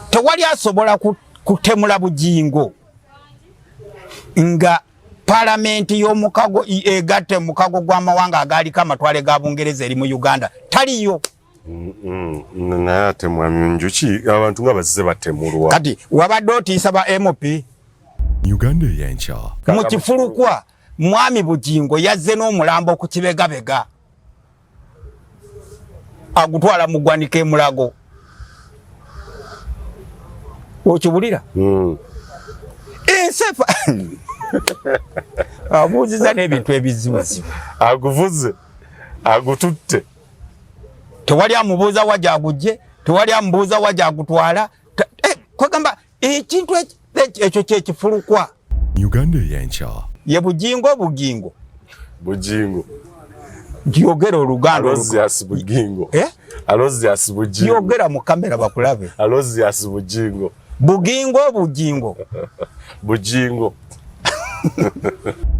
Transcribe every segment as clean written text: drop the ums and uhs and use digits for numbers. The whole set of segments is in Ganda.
Tewali asobola kutemula Bugingo nga palamenti y'omukago egatte mukago gw'amawanga agaaliko amatwale ga Bungereza eri mu Uganda taliyo. Naye ate mwami Njuki, abantu nga bazze batemulwa. Kati wabadde otiisa ba MP. Uganda Eyenkya. Mu kifulukwa, mwami Bugingo yazze n'omulambo ku kibegabega, agutwala mu ggwanika emulago. Okiwulira? Ensefa abuuziza n'ebintu ebizibuzibu. Aguvuze, agututte. Tewali amubuuza wa gyagujje, tewali amubuuza wa gyagutwala. Kwegamba ekintu ekyo kyekifulukwa. Uganda Eyenkya. Ye Bugingo, Bugingo. Bugingo. Yogera Oluganda. Aloysius Bugingo. Eh? Aloysius Bugingo. Yogera mu kamera bakulabe. Aloysius Bugingo. Bugingo, Bugingo. Bugingo.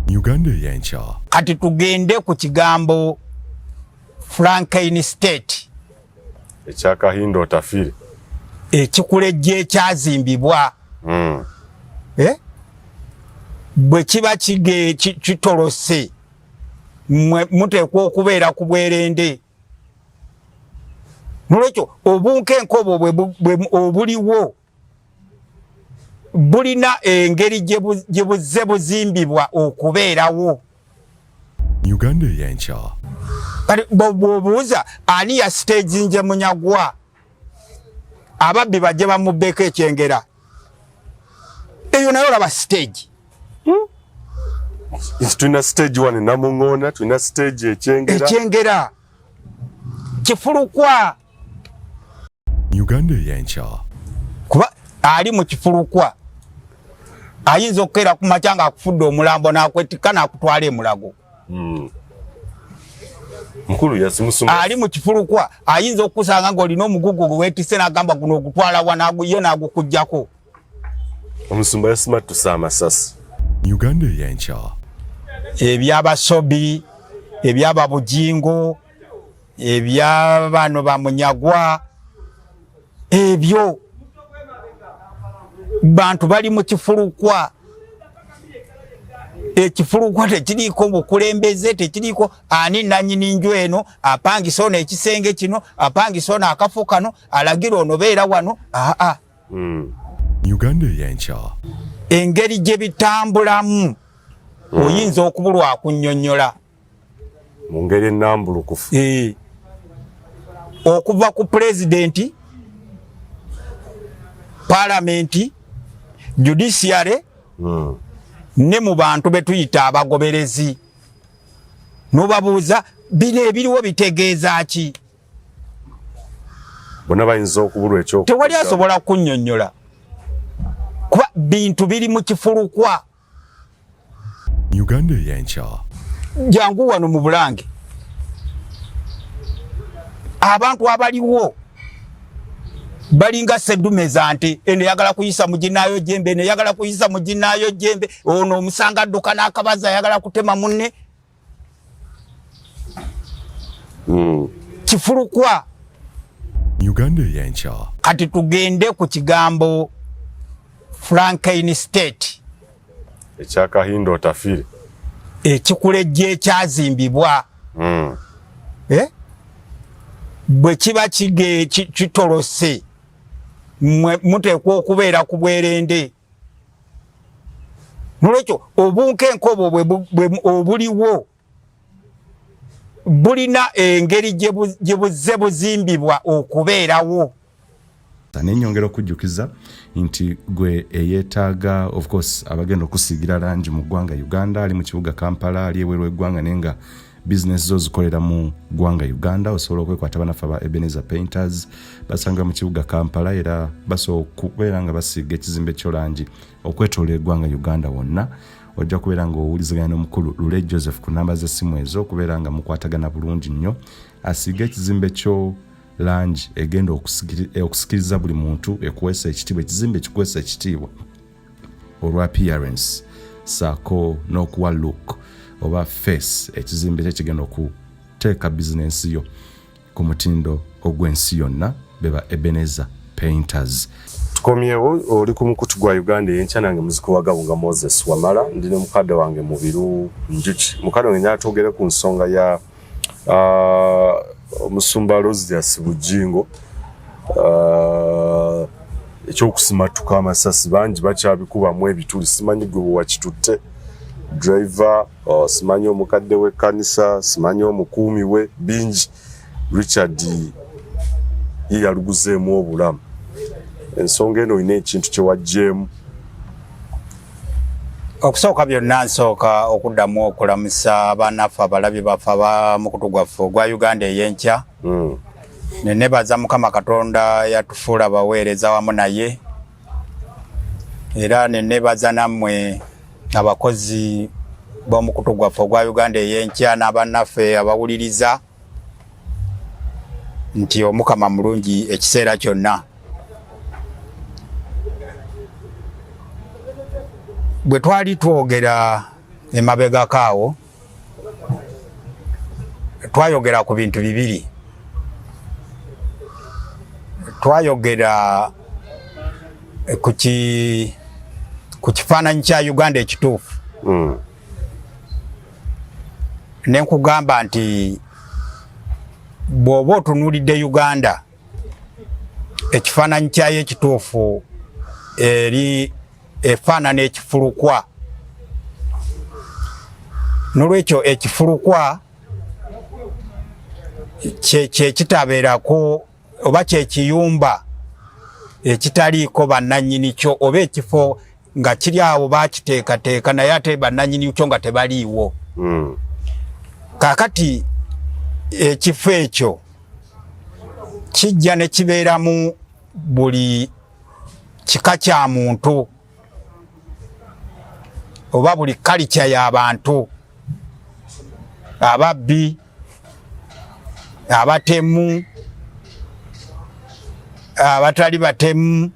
Uganda Eyenkya. Kati tugende ku kigambo Franken State. Ekyakahinda Otafire. Ekikulejja ekyazimbibwa. Eh? Bwe kiba kitolose, muteekwa okubeera ku bwerende. Nolwekyo obunkenke obwo obuliwo bulina engeri gye buzze buzimbibwa okubeerawo. Uganda Eyenkya. Kati bw'obuuza ani ya siteeginje Munyagwa, ababbi bajje bamubbeko ekyengera, eyo nayo olaba siteegi. Tulina stage 1 Namuŋoona, tulina stage ekyengera. Ekyengera kifulukwa. Uganda Eyenkya. Kuba ali mu kifulukwa ayinza okukeera ku makya ng'akufudde omulambo n'akwetikka n'akutwala emulago. Mukulu yasimusuma. Ali mu kifulukwa ayinza okukusanga ng'olina omugugu gwe weetisse n'agamba guno ogutwala wa, ye n'agukuggyako. Omusumba yasimattuse amasasi. Uganda Eyenkya. Ebyabasobi, ebyababujingo, ebyabano bamunyagwa, ebyo bantu bali mu kifulukwa. Ekifulukwa tekiriiko bukulembeze, tekiriiko ani nanyini nju eno, apangisa ono ekisenge kino, apangisa ono akafo kano, alagira ono beera wano. Aa. Uganda Eyenkya. Engeri gye bitambulamu oyinza okubulwa akunnyonnyola mu ngeri ennambulukufu. Okuva ku pulezidenti, palamenti, judiciary, ne mu bantu be tuyita abagoberezi, n'obabuuza bino ebiriwo bitegeeza ki? Bonna bayinza okubulwa ekyo. Tewali asobola kunnyonnyola kuba bintu biri mu kifulukwa. Uganda Eyenkya. Jangu wano mu Bulange, abantu abaliwo balinga seddume za nte, eno eyagala kuyisa mu ginaayo jembe, eno eyagala kuyisa mu ginaayo jembe, ono omusanga adduka n'akabaza ayagala kutema munne. Kifulukwa. Uganda Eyenkya. Kati tugende ku kigambo Franken State. Ekyakahinda Otafire. Ekikulejja ekyazimbibwa. Bwe kiba kitolose, muteekwa okubeera ku bwerende. Nolwekyo obunkenke obwo obuliwo bulina engeri gye buzze buzimbibwa okubeerawo. Nenyongera okujjukiza nti gwe eyeetaaga, of course, abagenda okusiigira langi mu ggwanga Uganda, ali mu kibuga Kampala, ali ebweru w'eggwanga, naye nga bizinesi zo zikolera mu ggwanga Uganda, osobola okwekwata banaffe aba Ebenezer Painters. Basangibwa mu kibuga Kampala era basobola okubeera nga basiiga ekizimbe kyo langi okwetoola eggwanga Uganda wonna. Ojja kubeera nga owuliziganya n'omukulu Lule Joseph ku namba z'essimu ezo okubeera nga mukwatagana bulungi nnyo, asiige ekizimbe kyo langi egenda okusikiriza buli muntu, ekuweesa ekitiibwa, ekizimbe kikuweesa ekitiibwa olwa appearance saako n'okuwa look oba face ekizimbe kye kigenda okuteeka bizinensi yo ku mutindo ogw'ensi yonna. Beba Ebenezer. Painters. Tukomyewo, oli ku mukutu gwa Uganda Eyenkya, nange muziki wa Gabunga Moses Wamala, ndi ne mukadde wange Mubiru Njuki. Mukadde wange, nyatwogere ku nsonga ya omusumba Aloysius Bujjingo, ekyokusimatuka amasasi. Bangi bakyabikubamu ebituli, simanyi gwe bwewakitutte driver, simanyi omukadde w'ekkanisa, simanyi omukuumi we, bingi. Richard ye yaluguzeemu obulamu. Ensonga eno olina ekintu kyewaggyemu? Okusooka byonna, nsooka okuddamu okulamusa bannaffe abalabi baffe aba mukutu gwaffe ogwa Uganda Ey'enkya. Nenebaza Mukama Katonda yatufuula baweereza wamu naye, era nenebaza nammwe abakozi b'omukutu gwaffe ogwa Uganda Ey'enkya n'abannaffe abawuliriza nti Omukama mulungi ekiseera kyonna. Bwe twali twogera emabegako awo, twayogera ku bintu bibiri. Twayogera ku kifaananyi kya Uganda ekituufu. Ne nkugamba nti bw'oba otunuulidde Uganda, ekifaananyi kyayo ekituufu eri efaanana ekifulukwa. Nolwekyo ekifulukwa kyekitabeerako oba kyekiyumba ekitaliiko bannannyini kyo, oba ekifo nga kiri awo bakiteekateeka naye ate bannannyini kyo nga tebaliiwo. Kaakati ekifo ekyo kijja ne kibeeramu buli kika kya muntu oba buli kalikya y'abantu, ababbi, abatemu, abatali batemu,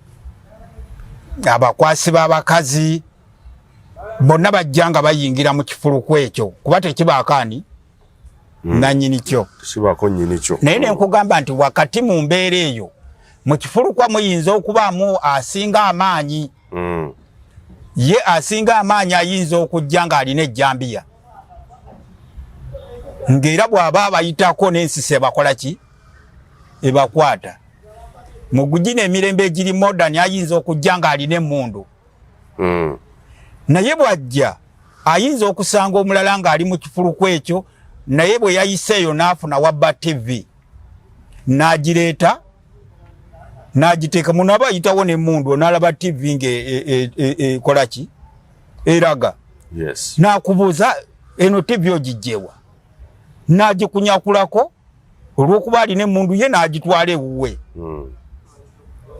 abakwasi b'abakazi, bonna bajja nga bayingira mu kifulukwa ekyo, kuba tekibaako ani nanyini kyo. Kibaako nnyini kyo. Naye nenkugamba nti wakati mu mbeera eyo mu kifulukwa muyinza okubaamu asinga amaanyi. Ye asinga amaanyi ayinza okujja ng'alina ejjambiya, ng'era bw'aba abayitako n'ensisi ebakola ki, ebakwata. Mu gugino emirembe egiri modern ayinza okujja ng'alina emmundu. Naye bw'ajja ayinza okusanga omulala ng'ali mu kifulukwa ekyo, naye bwe yayiseeyo n'afuna wabba TV n'agireeta n'agiteeka muno, aba ayitawo n'emmundu n'alaba TV ng'ekola ki, eraga. N'akubuuza, "Eno TV ogijjewa?" N'agikunyakulako olw'okuba alina emmundu ye, n'agitwala ewuwe.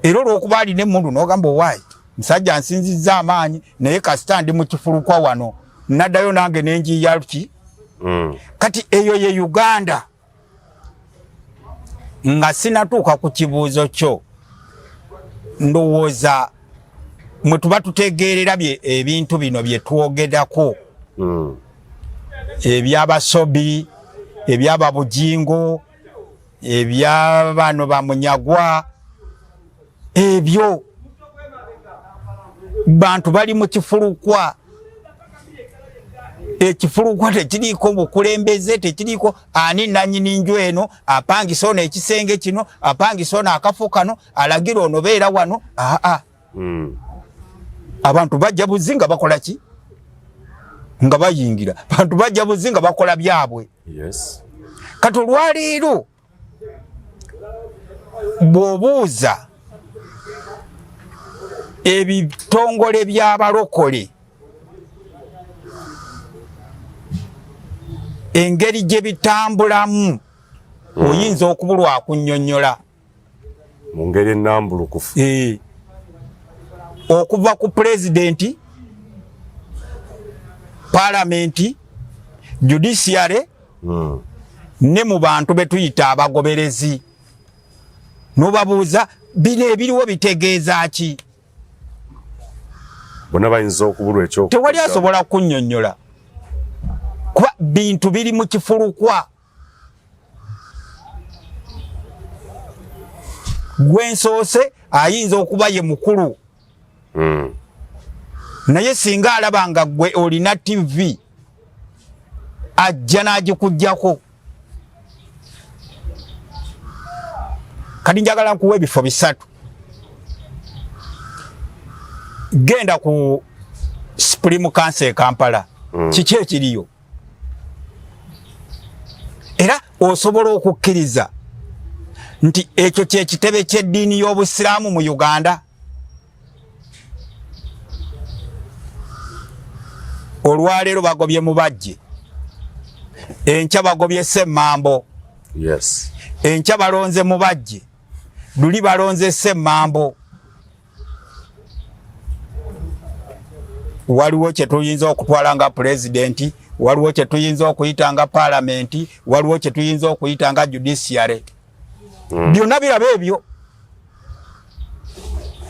Era olw'okuba alina emmundu n'ogamba, "Owaayi, musajja nsinzizza amaanyi, naye kasita ndi mu kifulukwa wano, naddayo nange nenjiya ki." Kati eyo ye Uganda. Nga sinatuuka ku kibuuzo kyo, ndowooza mwe tuba tutegeerera bye ebintu bino bye twogerako, ebyabasobi, ebyababujingo, ebyabano bamunyagwa, ebyo bantu bali mu kifulukwa. Ekifulukwa tekiriiko bukulembeze, tekiriiko ani nanyini nju eno, apangisa ono ekisenge kino, apangisa ono akafo kano, alagira ono beera wano. Aa, abantu bajja buzi nga bakola ki, nga bayingira. Bantu bajja buzi nga bakola byabwe. Kati olwaleero bw'obuuza ebitongole by'abalokole engeri gye bitambulamu, oyinza okubulwa akunnyonnyola mu ngeri ennambulukufu. Okuva ku pulezidenti, palamenti, judiciary, ne mu bantu be tuyita abagoberezi, nobabuuza bino ebiriwo bitegeeza ki, bonna bayinza okubulwa ekyo. Tewali asobola kunnyonnyola, kuba bintu biri mu kifulukwa. Gwensoose ayinza okuba ye mukulu. Naye singa alaba nga gwe olina TV ajja n'agikuggyako. Kati njagala nkuwa ebifo bisatu. Genda ku Supreme Council e Kampala. Kiki ekiriyo? Era osobola okukkiriza nti ekyo kyekitebe ky'eddiini y'Obusiraamu mu Uganda? Olwaleero bagobye Mubajje, enkya bagobye Semmambo. Yes. Enkya balonze Mubajje, luli balonze Semmambo. Waliwo kye tuyinza okutwala nga pulezidenti, waliwo kye tuyinza okuyita nga paalamenti, waliwo kye tuyinza okuyita nga judiciary. Byonna biraba ebyo.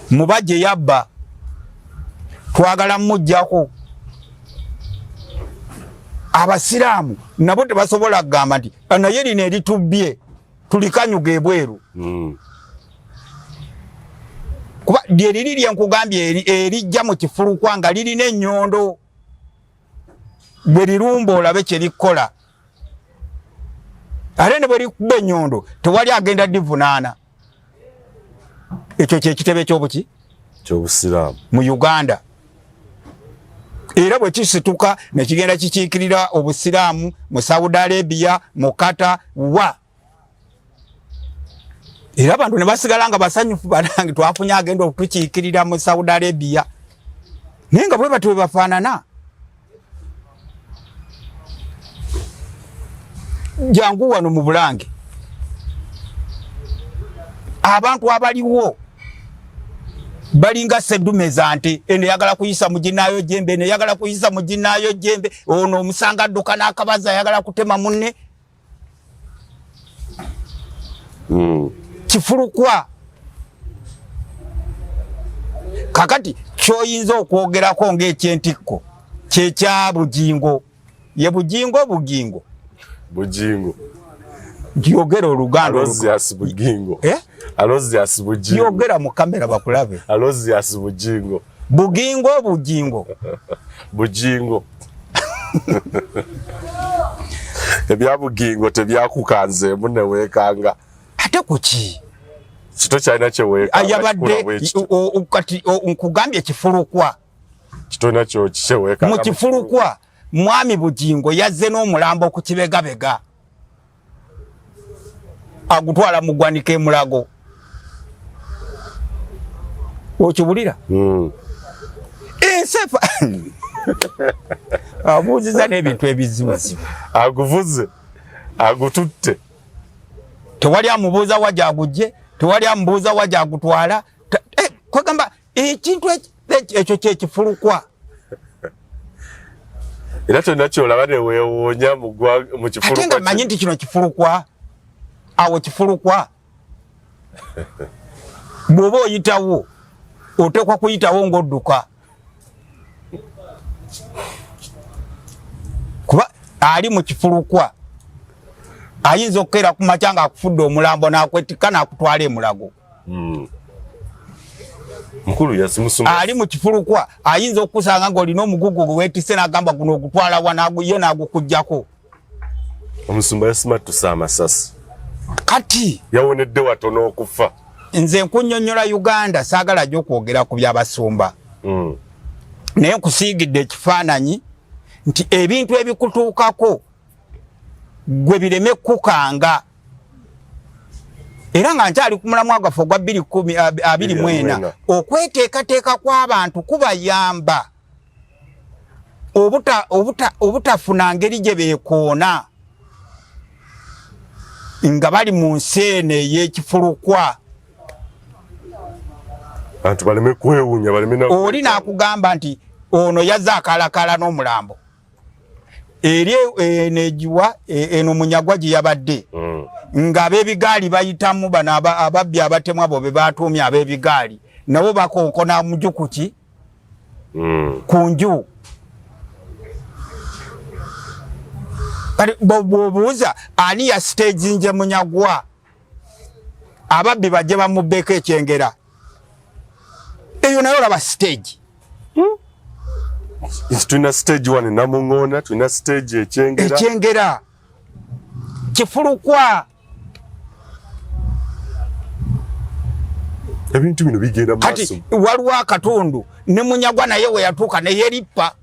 Mubajje yabba, twagala mujjako. Abasiraamu nabo tebasobola kugamba nti naye lino eritubbye tulikanyuga ebweru. Kuba lyeriri lyenkugambye erijja mu kifulukwa nga lirina ennyondo, bwe lirumba olabe kye likkola, ate ne bwe likuba ennyondo tewali agenda divunaana. Ekyo kyekitebe ky'obuki ky'Obusiraamu mu Uganda. Era bwe kisituka ne kigenda kikiikirira Obusiraamu mu Saudi Arabia, mu Qatar, wa era abantu ne basigala nga basanyufu, banange twafunye agenda okutukiikirira mu Saudi Arabia, naye nga bwe batyo bwe bafaanana. Jangu wano mu Bulange, abantu abaliwo balinga seddume za nte, eno eyagala kuyisa mu ginaayo jembe, eno eyagala kuyisa mu ginaayo jembe, ono omusanga adduka n'akabaza ayagala kutema munne. Kifulukwa. Kakati kyoyinza okwogerako ng'ekyentikko kyekya Bugingo. Ye Bugingo, Bugingo Bugingo yogera Oluganda. Aloysius Bugingo. Eh? Aloysius Bugingo. Yogera mu kamera bakulabe. Aloysius Bugingo. Bugingo, Bugingo. Bugingo. Ebya Bugingo tebyakukanzeemu ne weekanga. Ate kuki? Kito kyalina kye weekanga. Yabadde kati nkugambye kifulukwa. Kitona kyo kye weekanga. Mu kifulukwa Mwami Bugingo yazze n'omulambo ku kibegabega, agutwala mu ggwanika e Mulago. Okiwulira? Ensi efa abuuziza n'ebintu ebizibuzibu. Aguvuze, agututte. Tewali amubuuza wa gy'agujje, tewali amubuuza wa gy'agutwala. Kwegamba ekintu ekyo kyekifulukwa. Era kyonna kyolaba ne weewuunya mu kifulukwa. Ate nga mmanyi nti kino kifulukwa, awo kifulukwa. Bw'oba oyitawo oteekwa kuyitawo ng'odduka, kuba ali mu kifulukwa ayinza okukeera ku makya ng'akufudde omulambo n'akwetikka n'akutwala e Mulago. Mukulu yasimusuma. Ali mu kifulukwa ayinza okukusanga ng'olina omugugu gwe weetisse n'agamba guno ogutwala wa, ye n'agukuggyako. Omusumba yasimattuse amasasi. Kati yawonedde watono okufa. Nze nkunnyonnyola Uganda, saagala nnyo okwogera ku by'abasumba. Naye nkusiigidde ekifaananyi nti ebintu ebikutuukako gwe bireme kukanga. Era nga nkyali ku mulamwa gwaffe ogwa bbiri kkumi, abiri mu ena, okweteekateeka kw'abantu kubayamba obutafuna ngeri gye beekoona nga bali mu nsi eno ey'ekifulukwa. Abantu baleme kwewuunya, baleme na Oli n'akugamba nti ono yazze akalakala n'omulambo eri eno egiwa eno Munyagwa gye yabadde. Ng'ab'ebigaali bayitamu, bano ababbi abatemu abo be batuumye ab'ebigaali nabo bakonkona mujukuki ku nju. Kati bw'obuuza ani yasiteeginze Munyagwa? Ababbi bajje bamubbeko ekyengera. Eyo nayo olaba stage. Tulina stage 1 Namungoona, tulina stage ekyengera. Ekyengera kifulukwa. Ebintu bino bigenda mu maaso. Kati waliwo akatundu ne Munyagwa naye we yatuuka ne yerippa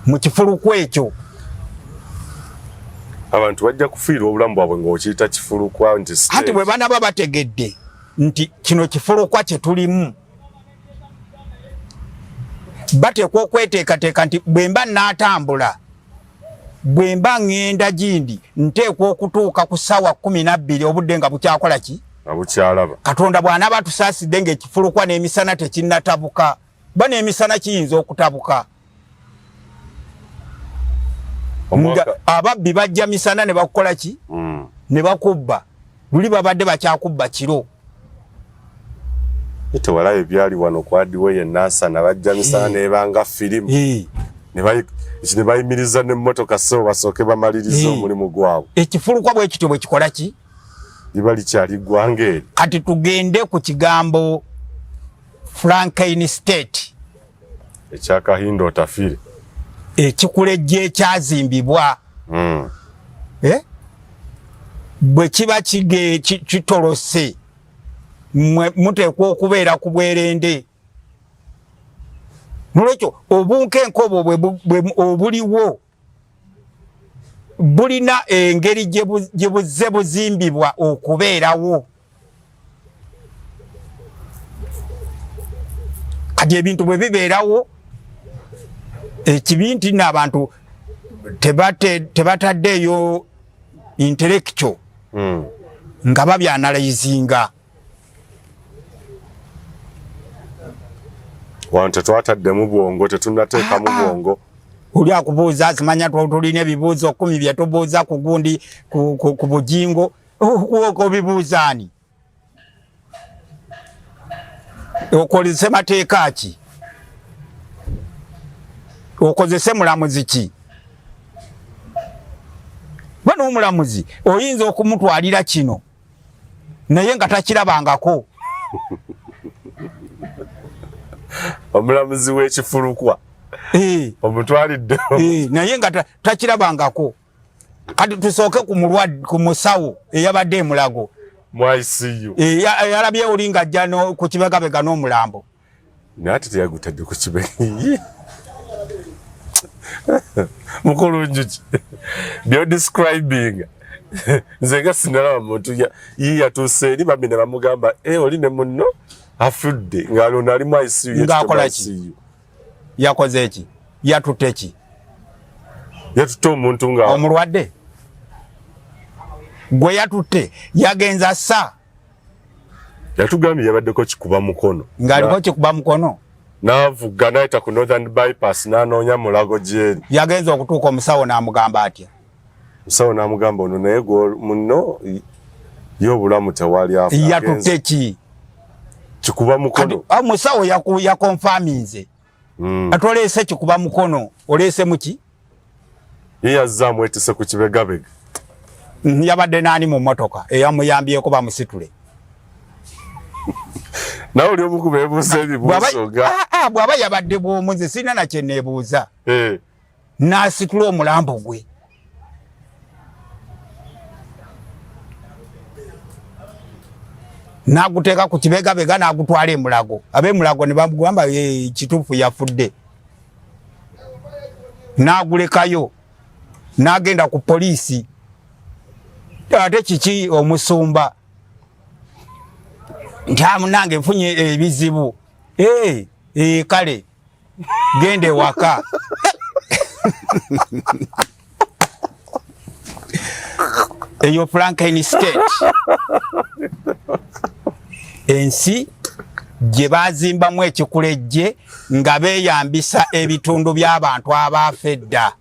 mu kifulukwa ekyo. Abantu bajja kufiirwa obulamu bwabwe ng'okiyita kifulukwa nti stage. Anti bwe banaba bategedde nti kino kifulukwa kye tulimu, bateekwa okweteekateeka nti bwe mba naatambula, bwe mba ŋŋenda gindi, nteekwa okutuuka ku ssaawa 12 obudde nga bukyakola ki? Nga bukyalaba. Katonda bw'anaaba atusaasidde ng'ekifulukwa n'emisana tekinnatabuka, ba n'emisana kiyinza okutabuka. Nga ababbi bajja misana ne bakukola ki? Ne bakubba. Luli babadde bakyakubba kiro. Tewalaba ebyali wano kwadiwe ye Nansana, bajja misana nebanga firimu ne bayimiriza n'emmotoka so basooke bamalirize omulimu gwabwe. Ekifulukwa bwe kityo bwe kikola ki? Liba likyali ggwanga eri. Kati tugende ku kigambo Franken State ekya Kahinda Otafire, ekikulejja ekyazimbibwa Bwe kiba kitolose, mwe muteekwa okubeera ku bwerende. Nolwekyo obunkenke obwo obuliwo bulina engeri gye buzze buzimbibwa okubeerawo. Kati ebintu bwe bibeerawo, ekibi nti nno abantu tebataddeeyo intellectual nga babyanalayizinga. Wano tetwataddemu bwongo, tetunnateekamu bwongo. Oli akubuuza simanya tulina ebibuuzo 10 bye tubuuza ku gundi ku Bugingo, obibuuza ani? Okozese mateeka ki? Okozese mulamuzi ki? Kuba n'omulamuzi oyinza okumutwalira kino naye nga takirabangako. Omulamuzi w'ekifulukwa omutwalidde naye nga takirabangako. Kati tusooke ku mulwadde, ku musawo eyabadde emulago mu ICU. Yalabye oli ng'ajja ku kibegabega n'omulambo. Naye ate teyagutadde ku kibega. Mukulu Njuki, byo describing nze nga sinalaba muntu ye yatuuse eri bambi ne bamugamba, oli ne munno afudde ng'alona ali mu ICU, ye Ng'akola ki? ki? Yakoze ki? Yatutte ki? Yatutte omuntu nga omulwadde gwe yatutte yagenza sa. Yatugambye yabaddeko kikuba mukono. Ng'aliko kikuba mukono. N'avuga n'ayita ku Northern Bypass n'anoonya Mulago gyeri. Yagenza okutuuka omusawo n'amugamba atya? Omusawo n'amugamba ono naye gwe munno ye obulamu tewali afa. Yatutte ki? Kikuba mukono. Kati, omusawo yakonfaminze. Ate oleese kikuba mukono, oleese muki? Ye yazze amwetise ku kibegabega. Yabadde n'ani mu mmotoka eyamuyambyeko bamusitule? Nawe oli omu ku beebuuza ebibuuzo nga Bw'aba yabadde bw'omu, nze sirina na kye neebuuza. N'asitula omulambo gwe. N'aguteeka ku kibegabega n'agutwala e Mulago. Ab'e Mulago ne bamugamba, kituufu yafudde. N'agulekayo n'agenda ku poliisi. Ate kiki omusumba nti munange nfunye ebizibu. Kale genda ewaka. Eyo Franken State, ensi gye bazimbamu ekikulejje nga beeyambisa ebitundu by'abantu abaafa edda.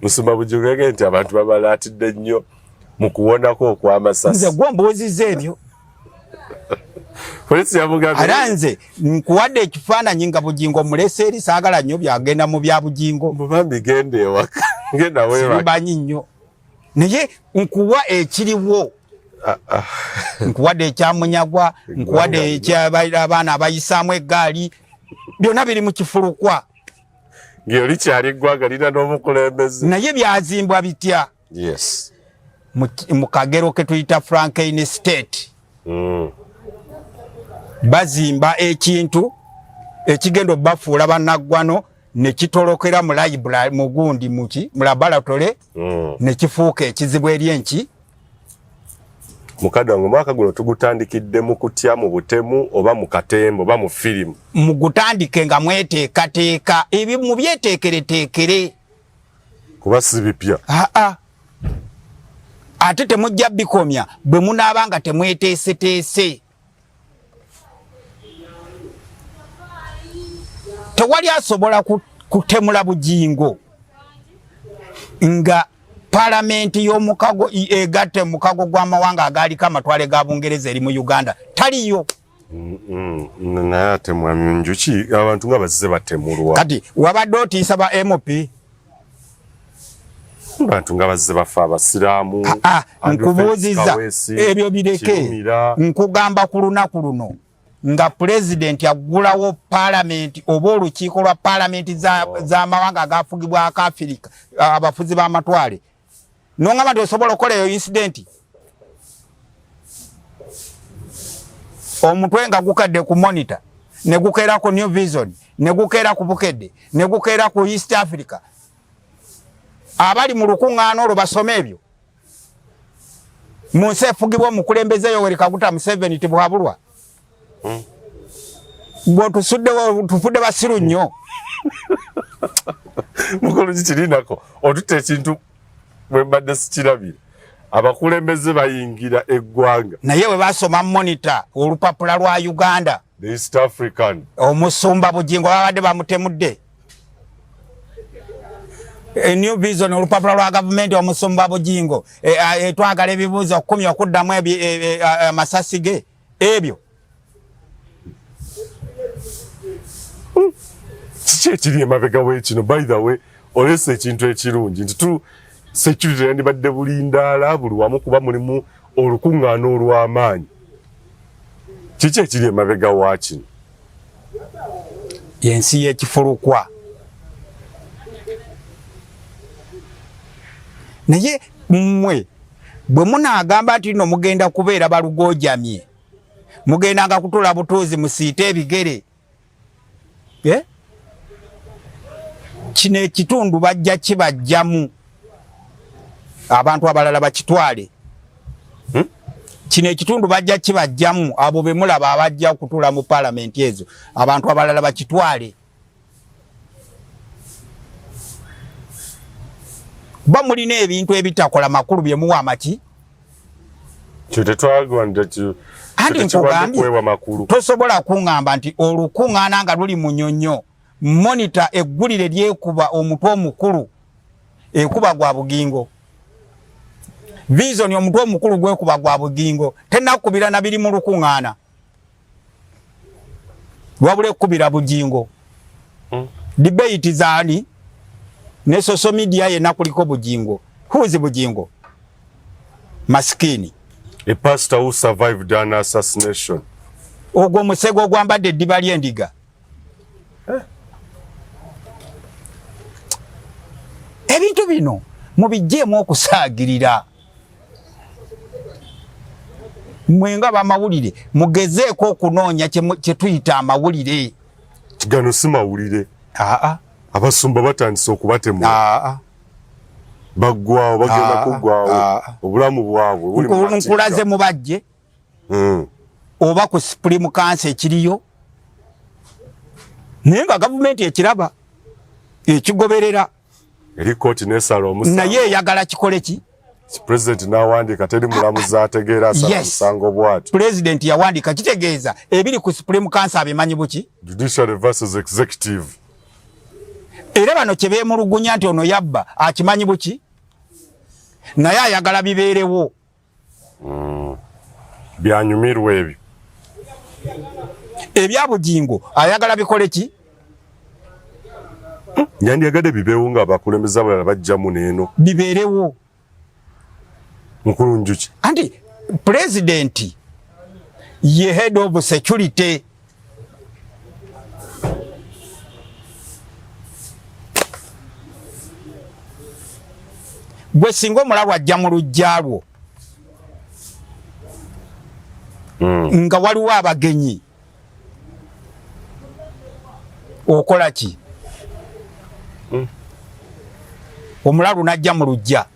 Musumba Bujjingo nti abantu babalaatidde nnyo mu kuwonako okw'amasasi. Nze gwe mbuuzizza ebyo. Polisi yamugambye. Era nze nkuwadde ekifaananyi nga Bugingo mulese eri, saagala nnyo byagenda mu bya Bugingo. Bambi genda ewaka. Genda weebake. Sibimanyi nnyo. Naye nkuwa ekiriwo, nkuwadde ekyamunyagwa, nkuwadde ekyabaana abayisaamu eggaali, byonna biri mu kifulukwa. Ng'eri kyali eggwanga lirina n'omukulembeze. Naye byazimbwa bitya? Yes. Mu kagero ke tuyita Franken State. Bazimba ekintu ekigenda obafuula bannaggwano ne kitolokera mu library, mu gundi, muki, mu laboratory, ne kifuuka ekizibu eri enki. Mukadde wange, omwaka guno tugutandikidde mu kutya, mu butemu, oba mu katemba, oba mu firimu? Mugutandike nga mweteekateeka, ebi mubyeteekereteekere. Kuba si bipya. Aa, ate temujja bikomya bwe munaaba nga temweteeseteese. Tewali asobola kutemula Bugingo nga palamenti y'omukago egatte mukago gw'amawanga agaaliko amatwale ga Bungereza eri mu Uganda taliyo. Naye ate mwami Njuki, abantu nga bazze batemulwa. Kati wabadde otiisa ba MP. Abantu nga bazze bafa, abasiraamu. Ah, ah, nkubuuziza, ebyo bireke. Nkugamba ku lunaku luno nga pulezidenti aggulawo paalamenti oba olukiiko lwa paalamenti z'amawanga agafugibwako Afirika, abafuzi b'amatwale, nongamba nti osobola okukola eyo incident, omutwe nga gukadde ku Monitor, ne gukeera ku New Vision, ne gukeera ku Bukedde, ne gukeera ku East Africa, abali mu lukuŋŋaana olwo basome ebyo mu nsi efugibwa omukulembeze Yoweri Kaguta Museveni tibuhabulwa. Bw'otusudde tufudde basiru nnyo. Mukulu, kikirinako otutta ekintu bwe mbadde sikirabira, abakulembeze bayingira eggwanga. Naye bwe basoma Monitor, olupapula lwa Uganda, the East African, omusumba Bugingo babadde bamutemudde. New Vision, olupapula lwa gavumenti, omusumba Bugingo, twagala ebibuuzo 10 okuddamu amasasi ge ebyo. Kiki ekiri emabega w'ekino? By the way, oleese ekintu ekirungi nti tu security yandibadde bulindaala buli wamu, kuba mulimu olukuŋŋaana olw'amaanyi. Kiki ekiri emabega wa kino? Yensi y'ekifulukwa. Naye mmwe bwe munaagamba nti nno mugenda kubeera balugoojamye, mugendanga kutuula butuuzi musiite ebigere, eh? Kino ekitundu bajja kibajjamu, abantu abalala bakitwale. Kino ekitundu bajja kibajjamu, abo be mulaba abajja okutuula mu paalamenti ezo, abantu abalala bakitwale. Kuba mulina ebintu ebitakola makulu bye muwa amaki. Kyo tetwagwanira. Anti nkugambye, makulu. Tosobola kuŋŋamba nti olukuŋŋaana nga luli Munyonyo, Monitor eggulire lyekuba omutwe omukulu ekuba gwa Bugingo, Vision omutwe omukulu gwekuba gwa Bugingo, tenakubira na biri mu lukuŋŋaana, wabula ekubira Bugingo. Debate zaani ne social media yenna kuliko Bugingo. Who is Bugingo? Masikini. A pastor who survived an assassination. Ogwo omusego ogwambadde eddiba ly'endiga. Ebintu bino mubijjeemu okusaagirira. Mwe nga bamawulire mugezeeko okunoonya kye tuyita amawulire. Gano si mawulire. Aa. Abasumba batandise okubatemula. Aa. Baggwawo, bagenda kuggwawo, obulamu bwabwe buli mu matigga. Nkulaze mubajje oba ku Supreme Council ekiriyo, naye nga gavumenti ekiraba, ekigoberera. Eri kooti nesala omusango. Naye eyagala kikole ki? President n'awandiika, teri mulamuzi ategeera asala musango bw'atyo. President yawandiika, kitegeeza ebiri ku Supreme Council abimanyi buki. Judiciary versus executive. Era bano kye beemulugunya nti ono yabba, akimanyi buki, naye ayagala bibeerewo. Byanyumirwa ebyo. Ebya Bugingo ayagala bikole ki? Yandyagadde bibeewo nga abakulembeze abalala bajjamu neeno. Bibeerewo. Mukulu Njuki. Anti president ye head of security. Gwe singa omulalu ajja mu luggya lwo nga waliwo abagenyi okola ki? Omulalu najja mu luggya.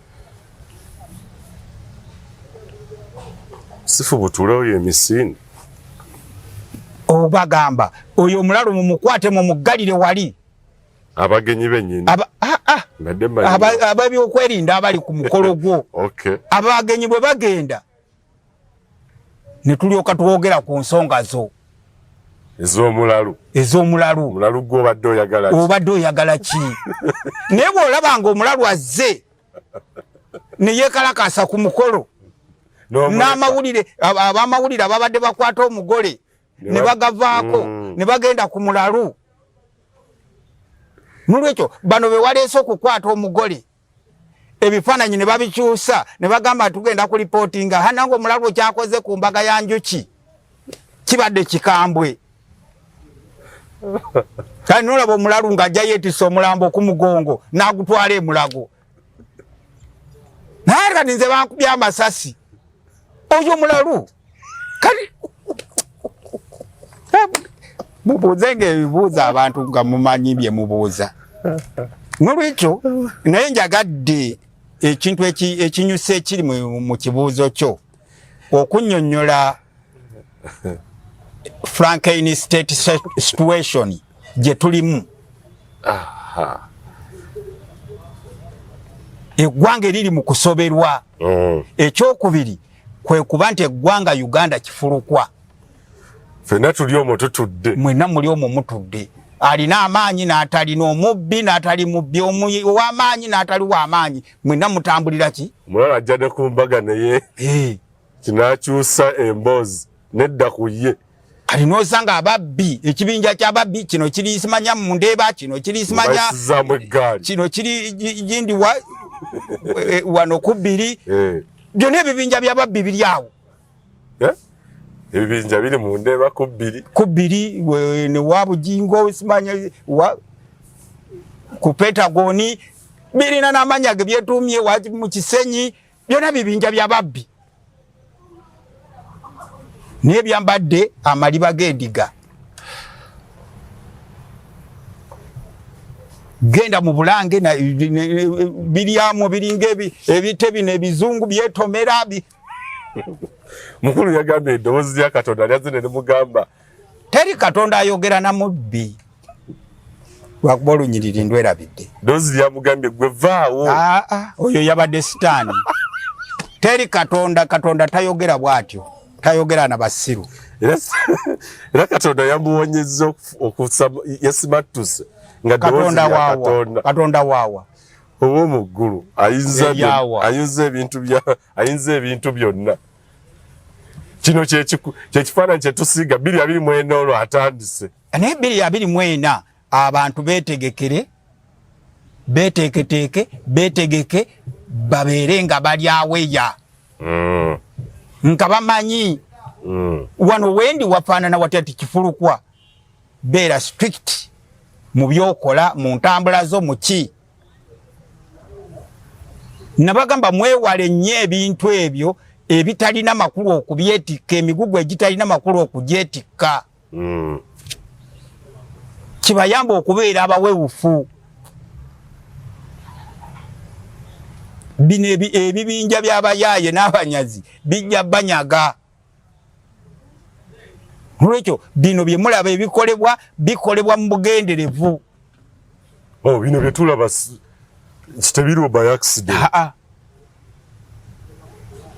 Sifu butule oyo emisinde. Obagamba oyo omulalu mumukwate mumuggalire wali. Abagenyi bennyini. Ab'ebyokwerinda abali ku mukolo gwo. Okay. Abagenyi bwe bagenda ne tulyoka twogera ku nsonga zo ez'omulalu. Ez'omulalu. Omulalu gwo obadde oyagala ki? Obadde oyagala ki? Naye bw'olaba nga omulalu azze ne yeekalakaasa ku mukolo n'amawulire, ab'amawulire ababadde bakwata omugole ne bagavaako ne bagenda ku mulalu. Nolwekyo bano be waleese okukwata omugole ebifaananyi ne babikyusa ne bagamba tugenda kulipootinga hanange omulalu okyakoze ku mbaga ya Njuki kibadde kikambwe. Kale nolaba omulalu ng'ajja yeetisse omulambo ku mugongo n'agutwala emulago, naye kati nze bankubye amasasi oyo mulalu. Kati mubuuze nga ebibuuzo abantu nga mumanyi bye mubuuza. Nolwekyo naye njagadde ekintu ekinyusa ekiri mu kibuuzo kyo okunnyonnyola Franken state situation gye tulimu. Eggwanga eriri mu kusoberwa. Ekyokubiri kwe kuba nti eggwanga Uganda kifulukwa. Fenna tuli omwo tutudde. Mwenna muli omwo mutudde. Alina amaanyi n'atalina, omubbi n'atali mubbi, ow'amaanyi n'atali w'amaanyi, mwenna mutambulira ki? Omulala ajja ne ku mbaga naye kinakyusa emboozi nedda ku ye. Kati n'osanga ababbi, ekibinja ky'ababbi kino kiri simanya mu Ndeeba, kino kiri simanya kino kiri gindi wano ku bbiri. Byonna ebibinja by'ababbi biri awo. Ebibinja biri mu Ndeeba ku bbiri. Ku bbiri ne wa Bugingo simanya wa ku Pentagoni, birina n'amannya ge byetuumye mu Kisenyi, byonna bibinja by'ababbi. Naye byambadde amaliba g'endiga. Genda mu Bulange biryamu biringa ebite bino ebizungu byetomera. Mukulu yagambye eddoboozi lya Katonda lyazze ne limugamba. Teri Katonda ayogera na mubbi. Lwakuba olunyiriri ndwerabidde. Ddoboozi lyamugambye gwe vaawo. Oyo yabadde Sitaani. Teri Katonda, Katonda tayogera bw'atyo. Tayogera na basiru. Era Katonda yamuwonyezza yasimattuse nga ddoboozi lya Katonda. Katonda waawa. Ow'omu ggulu ayinza ebintu byonna. Kino kyekifaananyi kye tusiiga 2024 olwo atandise. Naye 2024 abantu beetegekere, beeteeketeeke, beetegeke, babeere nga bali aweya. Nga bamanyi wano wendi wafaanana watya nti kifulukwa. Beera strict mu by'okola, mu ntambula zo, mu ki. Nabagamba mwewale nnyo ebintu ebyo ebitalina makulu okubyetikka, emigugu egitalina makulu okugyetikka. Kibayamba okubeera abawewufu. Bino ebibinja by'abayaaye n'abanyazi bijja banyaga. Nolwekyo bino bye mulaba ebikolebwa bikolebwa mu bugenderevu. Oh, bino bye tulaba tebiriwo by accident.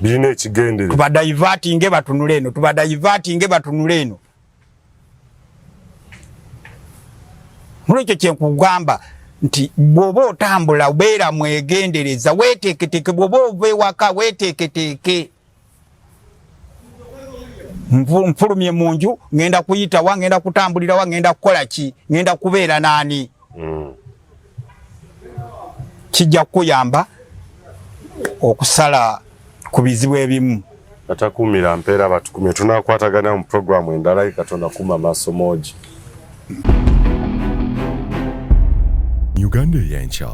Birina ekigendererwa. Tubadivertinge batunule eno, tubadivertinge batunule eno. Nolwekyo kye nkugamba nti bw'oba otambula beera mwegendereza, weeteeketeeke. Bw'oba ova ewaka weeteeketeeke. Nfulumye mu nju, ngenda kuyita wa, ngenda kutambulira wa, ngenda kukola ki, ngenda kubeera naani. Kijja kukuyamba okusala Ku bizibu ebimu. Atakuumira mpeera batukumye. Tunakwatagana mu programu endala. Katonda kuuma amaaso moogi. Uganda Eyenkya.